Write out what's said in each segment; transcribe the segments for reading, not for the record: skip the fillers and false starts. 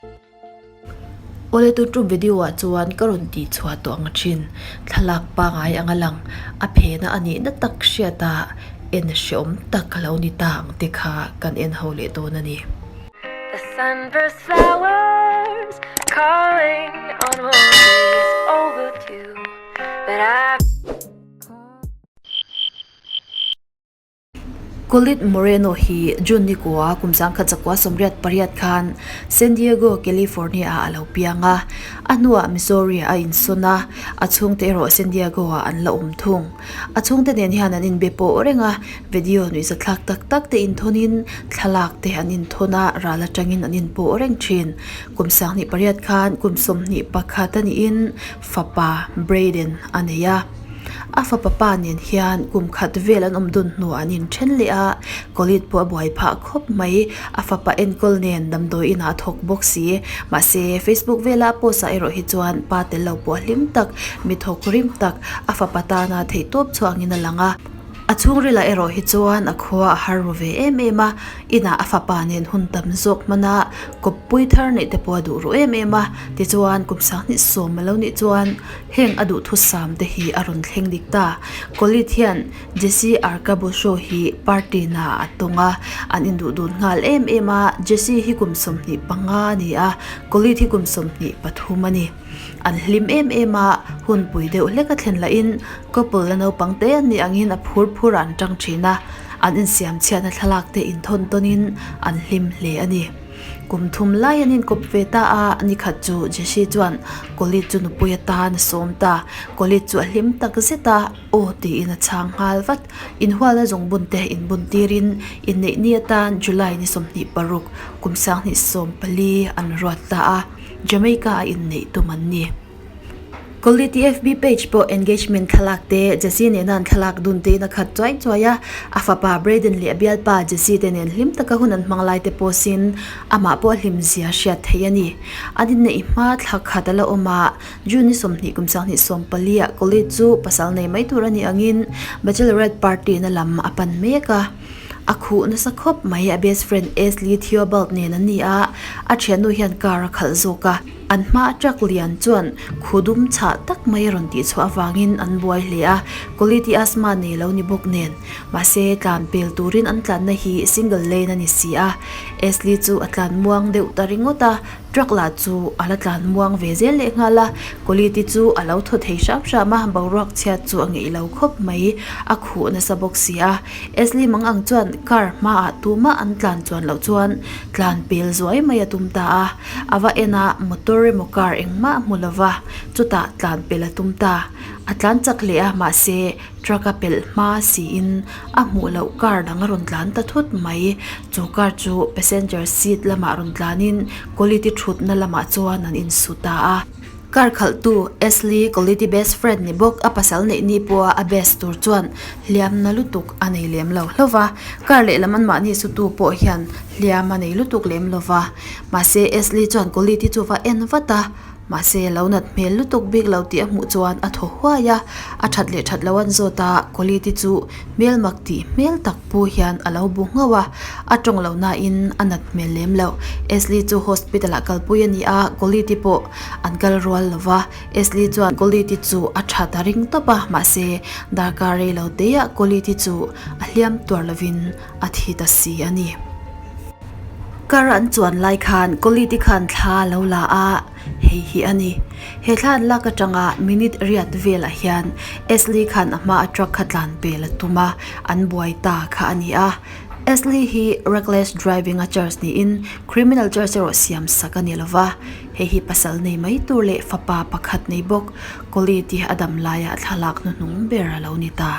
Awle tun tum video ah chuan ka rawn tih chhuah tawh ang thin thlalak pangai anga lang a phena a nihna tak hriat a en hreawm tak a lo ni ta ang te kha kan en ho leh dawn a ni. The sunburst flowers calling on roses overdue but I Colette Moreno hi June ni kua kum 1988 khan San Diego, California ah a lo piang a. A hnuah Missouri ah a insawn a, a chhungte erawh San Diego ah an la awm thung. A chhungte nen hian an inbe pawh reng a, video nuihzathlak tak tak te inthawnin thlalak te an inthawn a, ral atangin an inpawh reng thin. Kum 28 khan kum 21 a niin fapa Brayden a nei a. A fapa pa nen hian kum khat vel an awm dun hnuah an inthen leh a, Colette pawh a buai phah khawp mai. A fapa enkawl nen damdawi inah a thawk bawk si. Mahse, Facebook vela a post ah erawh hi chuan pa tel lo pawh a hlim tak, mi thawk rim tak, a fapa tana theihtawp chhuangin a lang a. A chhungrilah erawh hi chuan a khua a har ru ve em em a, inah a fapa nen hun tam zawk hman a, kawppui thar neih te pawh a duh ru em em a. Tichuan, kum 20 a lo nih chuan heng a duhthusam te hi a rawn thleng dik ta. Colette hian Jesse Arcabusho hi party naah a tawng a, an induh dun nghal em em a, Jesse hi kum 25 a ni a, Colette hi kum 23 a ni. An hlim em em a, hunpui deuh hlek a thlen lahin couple la naupang te an nih angin a phur phur ah an tang thin a, an insiam chhiatna thlalak te inthawn tawnin an hlim hle a ni. Kum thum lai an inkawp ve ta a, nikhat chu Jesse chuan Colette chu nupui atan a sawm ta. Colette chu a hlim tak zet a, aw tiin a chhang nghal vat. Inhualna zungbun te inbun tirin inneih ni atan July ni 26 kum 2014 an ruat ta a. Jamaica a inneih tum an ni. Quality FB page pawh engagement thlalak te, Jesse nena an thlalak dun tein a khat chuai chuai a, a fapa Brayden leh a bialpa Jesse te nen hlim taka hun an hmang lai te pawhin amah pawh a hlim zia hriat theih a ni. An inneih hma thla khat a la awm a, June ni 20 kum 2014 ah Quality chu pasal nei mai tur a nih angin bachelorette party na lam a pan mek a. A khuh nasa khawp mai a best friend Ashley Theobald nen an ni a, a thiannu hian car a khalh zawk a. An hma a truck lian chuan khu dum chhah tak mai a rawn tih chhuah avangin an buai hle a, quality asthma nei lo ni bawk nen. Mahse tlan pel turin an tlanna hi single lane a ni si a, Ashley chu a tlan muang deuh ta ringawt a, Truck lah chu a la tlan muang ve zel leh nghal a, quality chu a lo thaw thei hram hram a, boruak chhiat chu a ngeih lo khawp mai, a khuh nasa bawk si a. Ashley mang ang chuan car hmaah tumah an tlan chuan loh chuan tlan pel zuai mai a tum ta a, a va en a, motor emaw car engmah a hmu lo va, chutah tlan pel a tum ta. A tlan chak leh a, mahse truck a pelh hma siin a hmuh loh car dang a rawn tlan ta thut mai. Chu car chu passenger seat lamah rawn tlanin quality thutna lamah chuan an insu ta a. Car khalhtu Ashley Quality best friend ni bawk a pasal neih ni pawha a best tur chuan hliam na lutuk a nei lem lo hlauh va, car lehlam anmahni sutu pawh hian hliam a nei lutuk lem lo va. Mahse Ashley chuan Quality chu va en vat a. Mahse, lo nat hmel lutuk bik lo tih a hmuh chuan a thaw huai a, a that leh that lo an zawt a, Quality chu hmel mak tih hmel tak pu hian a lo bu nghauh a, a tawng lo nain a nat hmel lem lo. Ashley chu hospital ah kalpui a ni a, Quality pawh an kal rual lo va, Ashley chuan Quality chu a that a ring tawp a, mahse, darkar rei lo teiah Quality chu a hliam tuar lovin a thi ta si a ni. Kar an chuan lai khan Quality khan thla a lo la a, hei hi a ni. He thla an lak atanga minute riat velah hian Ashley khan a hma a truck kha tlan pel a tum a, an buai ta kha a ni a. Ashley hi reckless driving a charge niin criminal charge erawh siam sak a ni lo va, hei hi pasal nei mai tur leh fapa pakhat nei bawk Quality a dam laia thlalak hnuhnung ber a lo ni ta.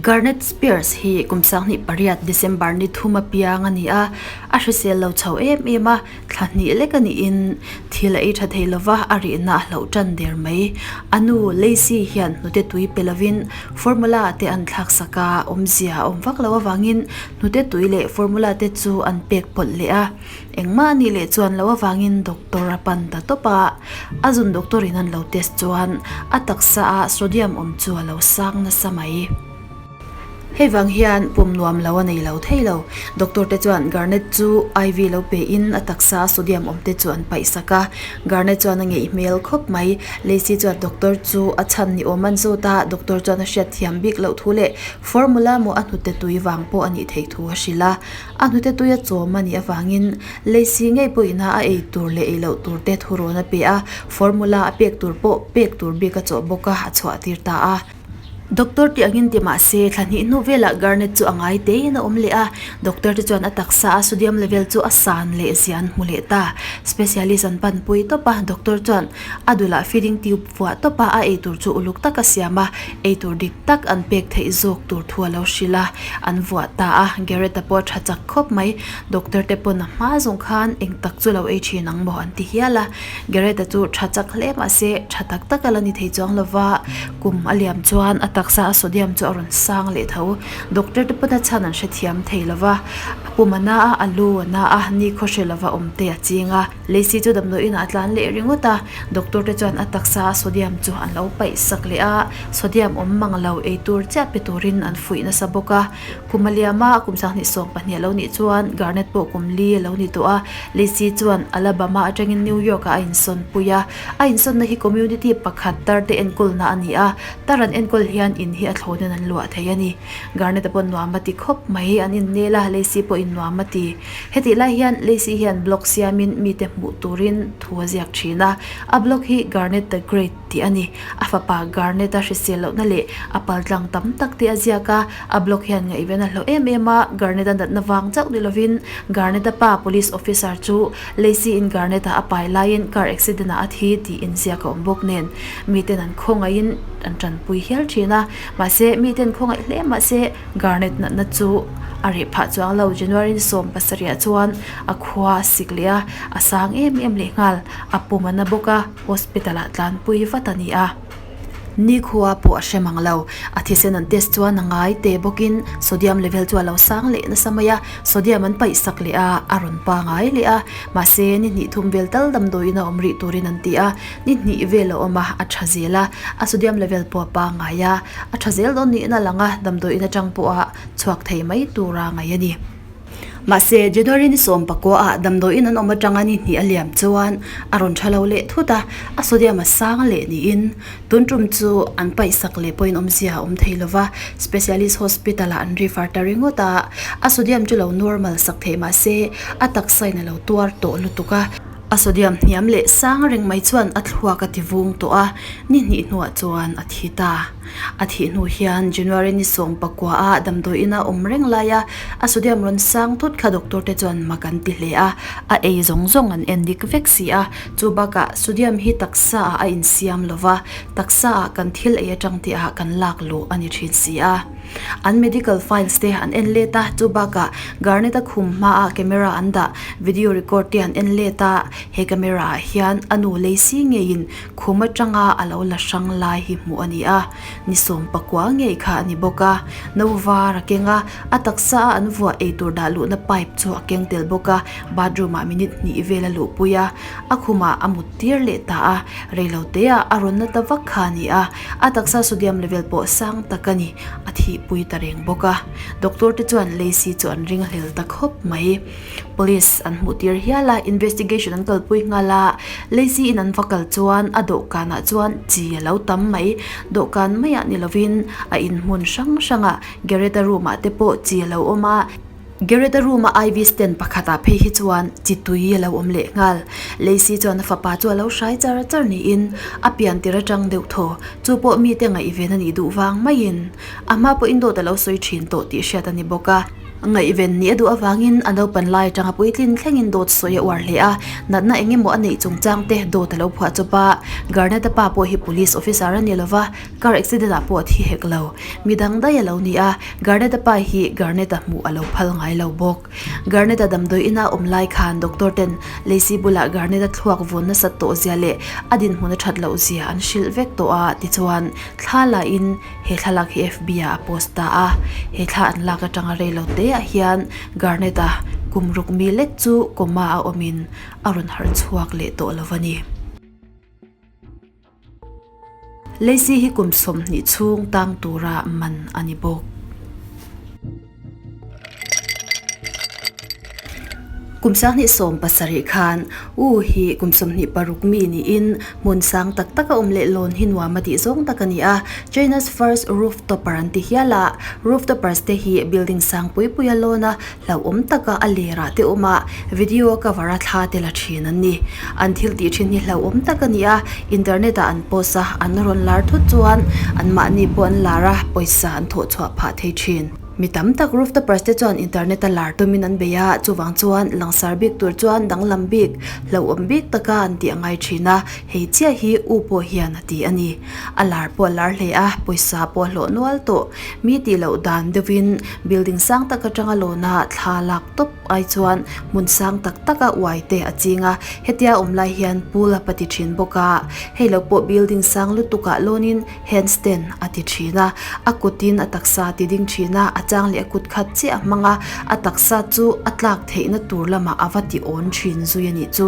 Garnet Spears hi kum 28 December ni thum a piang a ni a, a hrisel lo chho em em a, thla hnih lek a niin thil a ei tha thei lova a rihna a hlauh tan der mai. A nu Lacey hian hnute tui pe lovin formula te an thlak sak a, awmzia a awm vak lo avangin hnute tui leh formula te chu an pek pawlh leh a. Engmah a nih leh chuan lo avangin doctor a pan ta tawp a, a zun doctor in an lo test chuan a taksa a sodium awm chu a lo sang nasa mai. Hei vang hian pum nuam lo a nei lo thei lo. Doctor te chuan Garnet chu IV lo pe in a taksa a sodium awm te chu an paih sak a. Garnet chuan a ngeih hmel khawp mai. Lacey chuan doctor chu a chhan ni awm an zawt a, doctor chuan a hriat thiam bik loh thu leh formula maw a hnute tui vang pawh a nih theih thu a hrilh a. A hnute tui a chawm a nih avangin Lacey ngei pawhin a a ei tur leh ei loh tur te thurawn a pe a, formula a pek tur pawh pek tur bik a chawh bawk a, a chhuah tir ta a. Doctor tih angin ti mah se, thla hnih hnu velah Garnet chu a ngai teiin a awm leh a, doctor te chuan a taksa a sodium level chu a san leh zia an hmu leh ta. Specialist an panpui tawp a, doctor chuan a dulah feeding tube vuah tawp a, a eitur chu uluk tak a siam a, eitur dik tak an pek theih zawk tur thu a lo hrilh a, an vuah ta a, Garrett-a pawh a tha chak khawp mai, doctor te pawn a hma zawng khan eng tak chu lo ei thin ang maw an ti hial a. Garrett-a chu tha chak hle mah se, tha tak tak a la ni thei chuang lo va, kum a liam chuan a taksa a sodium chu a rawn sang leh tho. Doctor te pawn a chhan an hrethiam thei lo va, a pum a na a, a lu a na a, ni khaw hre lova awm te a ching a. Lacey chu damdawi inah a tlan leh ringawt a, doctor te chuan a taksa a sodium chu an lo paih sak leh a, sodium awm mang lo ei tur chiah pe turin an fuih nasa bawk a. Kum a liam a, kum 2020 a lo nih chuan Garnett pawh kum li a lo ni tawh a, Lacey chuan Alabama atangin New York ah a insawn pui a. A insawnna hi community pakhat tar te enkawlna a ni a, tar an enkawl hian in hi a thlawnin an luah thei a ni. Garnett-a pawh nuam a ti khawp mai, an innel a, Lacey pawhin nuam a ti. Hetih lai hian Lacey hian blog siamin mite hmuh turin thu a ziak thin a, a blog hi Garnett the Great tih a ni. A fapa Garnett-a hrisel lohna leh a paltlang tam tak te a ziak a, a blog hian ngaihven a hlauh em em a, Garnett-a natna vang chauh ni lovin Garnett-a pa police officer chu Lacey-in Garnett-a a pai laiin car accident-ah a thi tiin ziak a awm bawk nen miten an khawngaihin an tanpui hial thin a, mahse miten khawngaih hle mahse Garnett natna chu a reh phah chuang lo. January ni 17 ah chuan a khua a sik leh a, a sang em em leh nghal, a pum a na bawk a, hospital ah tlanpui vat a ni a. Nikhua pawh a hre mang lo. A thisen an test chuan a ngai te bawkin sodium level chu a lo sang leh nasa mai a, sodium an paih sak leh a, a rawn pangai leh a. Mahse, ni hnih thum vel tal damdawiin a awm rih turin an ti a, ni hnih vel a awm a, a tha zel a, a sodium level pawh a pangai a, a tha zel dawn niin a lang a, damdawiin atang pawha chhuak thei mai tura ngaih a ni. Mahse, January ni 19 ah damdawiin an awm atanga ni hnih a liam chuan a rawn tha lo leh thut a, a sodium a sang leh niin tun tum chu an paihsak leh pawhin awmzia a awm thei lova, specialist hospital ah an refer ta ringawt a, a sodium chu lo normal sak theih mahse a taksa in a lo tuar tawh lutuk a, a sodium hniam leh sang reng mai chuan a thluak a ti vung tawh a, ni hnih hnuah chuan a thi ta. A thih hnu hian January ni 19 ah damdawi ina awm reng lai a, a sodium rawn sang thut kha doctor te chuan mak an ti hle a, a ei zawng zawng an en dik vek si a, chu bakah sodium hi taksa ah a insiam lo va, taksa ah kan thil ei atang tih ah kan lak luh a ni thin si a. An medical files te an en let a, chu bakah Garnet a khum hmaah camera an dah, video record te an en let a, he camera ah hian a nu Lacey ngeiin Khum atanga a lo la hrang lai hi hmuh a ni a, ni 19 ngei kha a ni bawk a, no var a keng a, a taksa a an vuah eitur dah luhna pipe chu a keng tel bawk a, bathroom ah minute hnih vel a luhpui a, a khumah a mut tir leh ta a, reilote ah a rawn na ta vak kha a ni a, a taksa sodium level pawh sang tak a ni, a thihpui ta reng bawk a, doctor te chuan Lacey chu an ringhlel ta khawp mai. Police an hmuh tir hial a, investigation an kalpui nghal a, Lacey in an va kal chuan a dawhkanah chuan chi a lo tam mai, dawhkan maiah ni lovin a inhmun hrang hrangah Garrett-a room ah te pawh chi a lo awm a, Garrett-a room a IV stand pakhatah phei hi chuan chi tui a lo awm leh nghal, Lacey chuan a fapa chu a lo hrai char char niin a pian tir atang deuh thaw, chu pawh mite ngaihven a nih duh vang maiin a hma pawhin dawt a lo sawi thin tawh tih hriat a ni bawk a. Ngaihven nih a duh avangin a naupan lai atanga puitlin thlengin dawt sawi a uar hle a, natna eng emaw a neih chungchang te dawt a lo phuah chawp a. Garnett-a pa pawh hi police officer a ni lova, car accident ah pawh a thi hek lo. Mi dang daih a lo ni a, Garnett-a pa hi Garnett-a hmuh a lo phal ngai lo bawk. Garnett-a damdawi ina awm lai khan doctor ten Lacey bulah Garnett-a thluak vawn nasat tawh zia leh a dinhmun a that loh zia an hrilh vek tawh a, tichuan thla lahin He thlalak hi FB ah a post ta a, he thla an lak atanga rei lo te ah hian Garnett a kum ruk mi lek chu coma a awmin a rawn harh chhuak leh tawh lo a ni. Lacey hi kum 20 chhung tang tura man a ni bawk. Kum 2017 khan U hi kum 26 mi niin hmun sang tak taka awm leh lawn hi nuam a tih zawng tak a ni a. China's first rooftopper an ti hial a, rooftoppers te hi building sang pui pui a lawn a, hlauhawm taka a lerah te awm a, video cover a thla te la thin an ni. An thil tih thin hi hlauhawm tak a ni a, internet ah an post a, an rawn lar thut chuan anmahni pawh an lar a, pawisa an thawh chhuah phah thei thin. Mi tam tak rooftoppers te chuan internet a lar tumin an bei a, chuvang chuan langsar bik tur chuan danglam bik, hlauhawm bik taka an tih a ngai thin a, hei chiah hi u pawh hian a ti a ni. A lar pawh a lar hle a, pawisa pawh a hlawh nual tawh. Mi tih loh dan deuhin building sang tak atanga lawna thla lak tawp ai chuan hmun sang tak taka uai te a ching a, hetia awm lai hian pool a pati thin bawk a, hei lo pawh building sang lutukah lawnin handstand a ti thin a, a kutin a taksa a ti ding thin a, a chang leh a kut khat chiah a hmang a, a taksa chu a tlak theihna tur lamah a va ti awn thin zui a nih chu.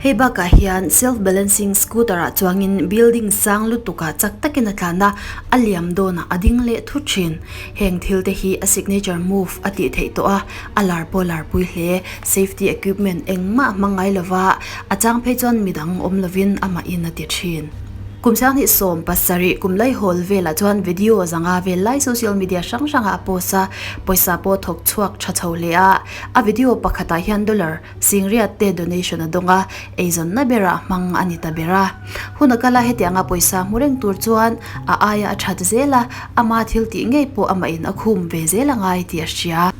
Hei bakah hian self balancing scooter ah chuangin building sang lutuk ah chak takin a tlan a, a liam dawnah a ding leh thut thin. Heng thil te hi a signature move a tih theih tawh a, a lar pawh a lar pui hle. Safety equipment engmah a hmang ngai lova, a chang phei chuan midang awm lovin amahin a ti thin. Kum 2017 kum laihawl velah chuan video zanga vel lai social media hrang hrangah a post a, pawisa pawh thawk chhuak tha chho hle a, a video pakhatah hian dollar Singriat te donation a dawng a, eizawnna berah hmang a ni ta ber a. Hun a kal a, hetianga pawisa hmu reng tur chuan a aia a that zel a, ama thil tih ngei pawh amah in a khum ve zel a ngai tih a hria.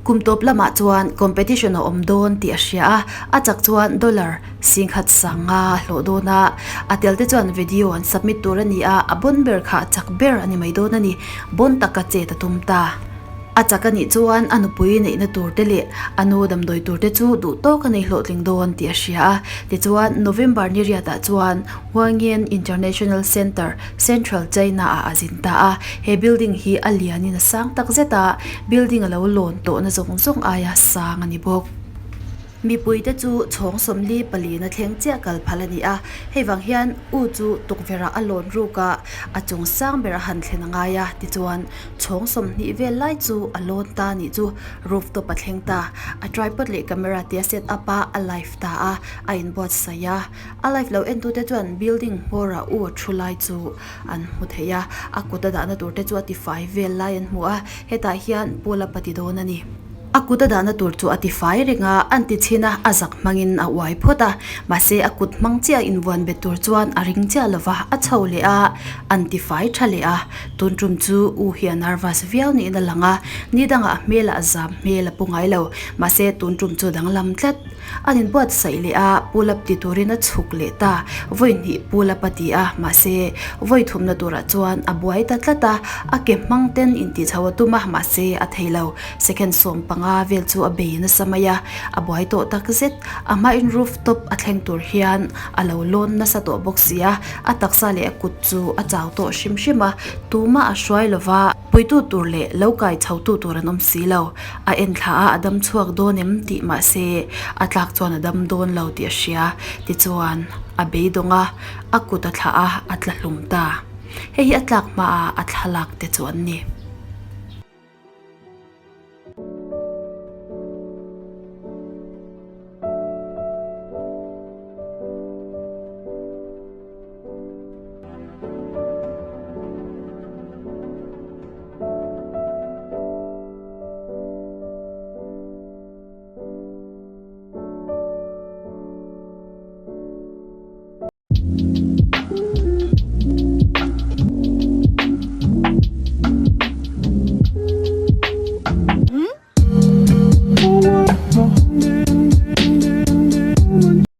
Kum tawp lamah chuan competition a awm dawn tih a hria a, a chak chuan dollar singkhat sanga a hlawh dawn a, a tel te chuan video an submit tur a ni a, a bon ber kha a chak ber a ni mai dawn a ni, bon taka chet a tum ta. A chak a nih chuan a nupui neihna tur te leh a nu damdawi tur te chu duh tawk a nei hlawhtling dawn tih a hria a. Tichuan, November ni riatah chuan Huangyan International Center, Central China ah a zin ta a. He building hi a lianin a sang tak zet a, building a lo lawn tawhna zawng zawng aia sang a ni bawk. Mipuite chu chhawng 44 na thleng chiah kal phal a ni a, hei vang hian U chu tukverhah a lawn ruk a, a chung sang berah han thlen a ngai a, tichuan chhawng 20 vel lai chu a lawn ta nih chu rooftop a thleng ta, a tripod leh camera te a set up a, a live ta a, a inbuatsaih a, a live lo entute chuan building hmawrah U a thu lai chu an hmu thei a, a kut a dahna tur te chu a tifai vel lai an hmu a, hetah hian pull up a ti dawn a ni. A kut a dahna tur chu a ti fai reng a, an ti chhin a, a zak hmangin a uai phawt a. Mahse, a kut hmang chiah invuan bet tur chuan a ring chiah lo va, a chho leh a, an ti fai tha leh a. Tun tum chu U hi a nervous viau niin a lang a, ni dangah a hmelah a zam hmel a pu ngai lo. Mahse, tun tum chu danglam tlat. An inbuatsaih leh a, pull up ti turin a chhuk leh ta. Vawi hnih pull up a ti a, mahse, vawi thumna turah chuan a buai ta tlat a, a ke hmang ten intihchho a tum a, mahse, a thei lo. Second 15 vel chu a bei nasa mai a, a buai tawh tak zet. A hmain roof top a thleng tur hian a lo lawn nasa tawh bawk si a, a taksa leh a kut chu a chau tawh hrim hrim a, tumah a hruai lo va, puitu tur leh lo kai chhotu tur an awm si lo. A en thla a, a dam chhuak dawn em tih mahse a tlak chuan a dam dawn lo tih a hria. Tichuan a beidawng a, a kut a thlah a, a tla hlum ta. Hei hi a tlak hmaah a thlalak te chu an ni.